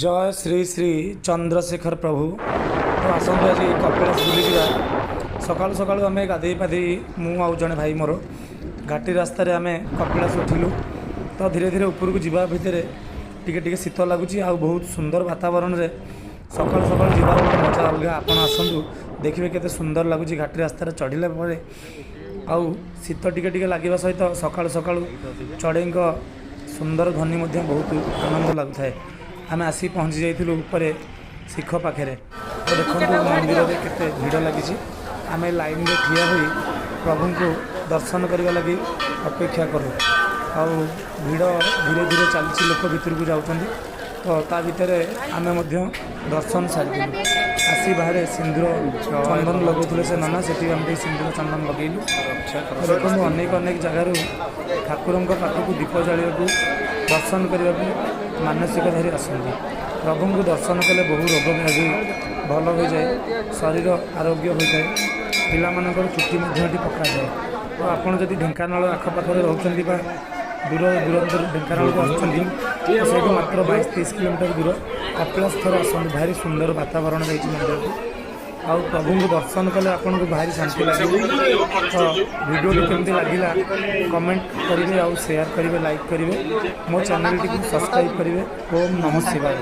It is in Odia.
ଜୟ ଶ୍ରୀ ଶ୍ରୀ ଚନ୍ଦ୍ରଶେଖର ପ୍ରଭୁ। ତ ଆସନ୍ତୁ, ଆଜି କପିଳାସ ବୁଲିଯିବା। ସକାଳୁ ସକାଳୁ ଆମେ ଗାଧେଇ ପାଧେଇ, ମୁଁ ଆଉ ଜଣେ ଭାଇ ମୋର, ଘାଟି ରାସ୍ତାରେ ଆମେ କପିଳାସ ଉଠିଲୁ। ତ ଧୀରେ ଧୀରେ ଉପରକୁ ଯିବା ଭିତରେ ଟିକେ ଟିକେ ଶୀତ ଲାଗୁଛି ଆଉ ବହୁତ ସୁନ୍ଦର ବାତାବରଣରେ ସକାଳୁ ସକାଳୁ ଯିବାର ଗୋଟେ ମଜା ଅଲଗା। ଆପଣ ଆସନ୍ତୁ, ଦେଖିବେ କେତେ ସୁନ୍ଦର ଲାଗୁଛି ଘାଟି ରାସ୍ତାରେ ଚଢ଼ିଲା ପରେ। ଆଉ ଶୀତ ଟିକେ ଟିକେ ଲାଗିବା ସହିତ ସକାଳୁ ସକାଳୁ ଚଢ଼େଇଙ୍କ ସୁନ୍ଦର ଧ୍ୱନି ମଧ୍ୟ ବହୁତ ଆନନ୍ଦ ଲାଗୁଥାଏ। ଆମେ ଆସି ପହଞ୍ଚି ଯାଇଥିଲୁ ଉପରେ ଶିଖ ପାଖରେ। ତ ଦେଖନ୍ତୁ, ମନ୍ଦିରରେ କେତେ ଭିଡ଼ ଲାଗିଛି। ଆମେ ଲାଇନରେ ଠିଆ ହୋଇ ପ୍ରଭୁଙ୍କୁ ଦର୍ଶନ କରିବା ଲାଗି ଅପେକ୍ଷା କରୁ ଆଉ ଭିଡ଼ ଧୀରେ ଧୀରେ ଚାଲିଛି, ଲୋକ ଭିତରକୁ ଯାଉଛନ୍ତି। ତ ତା ଭିତରେ ଆମେ ମଧ୍ୟ ଦର୍ଶନ ସାରିଦେଲୁ। ଆସି ବାହାରେ ସିନ୍ଦୁର ଚନ୍ଦନ ଲଗାଉଥିଲେ ସେ ନନା, ସେଠି ଆମେ ଟିକେ ସିନ୍ଦୁର ଚନ୍ଦନ ଲଗେଇଲୁ। ତ ଦେଖନ୍ତୁ, ଅନେକ ଅନେକ ଜାଗାରୁ ଠାକୁରଙ୍କ ପାଖକୁ ଦୀପ ଜାଳିବାକୁ, ଦର୍ଶନ କରିବାକୁ ମାନସିକ ଧରି ଆସନ୍ତି। ପ୍ରଭୁଙ୍କୁ ଦର୍ଶନ କଲେ ବହୁ ରୋଗ ବ୍ୟାଧି ଭଲ ହୋଇଯାଏ, ଶରୀର ଆରୋଗ୍ୟ ହୋଇଥାଏ। ପିଲାମାନଙ୍କର ଚୁଟି ମଧ୍ୟ ଏଠି ପକାଯାଏ। ତ ଆପଣ ଯଦି ଢେଙ୍କାନାଳ ଆଖପାଖରେ ରହୁଛନ୍ତି ବା ଦୂର ଦୂରାନ୍ତରୁ ଢେଙ୍କାନାଳକୁ ଆସୁଛନ୍ତି, ତ ସେଇଠୁ ମାତ୍ର 22-23 କିଲୋମିଟର ଦୂର କପିଳାସ ଥରେ ଆସନ୍ତୁ। ଭାରି ସୁନ୍ଦର ବାତାବରଣ ଦେଇଛି ମନ୍ଦିରକୁ ଆଉ ପ୍ରଭୁଙ୍କୁ ଦର୍ଶନ କଲେ ଆପଣଙ୍କୁ ଭାରି ଶାନ୍ତି ଲାଗିବ। ତ ଭିଡ଼ିଓଟି କେମିତି ଲାଗିଲା କମେଣ୍ଟ କରିବେ ଆଉ ସେୟାର କରିବେ, ଲାଇକ୍ କରିବେ, ମୋ ଚ୍ୟାନେଲଟିକୁ ସବସ୍କ୍ରାଇବ୍ କରିବେ। ଓମ୍ ନମଃ ଶିବାୟ।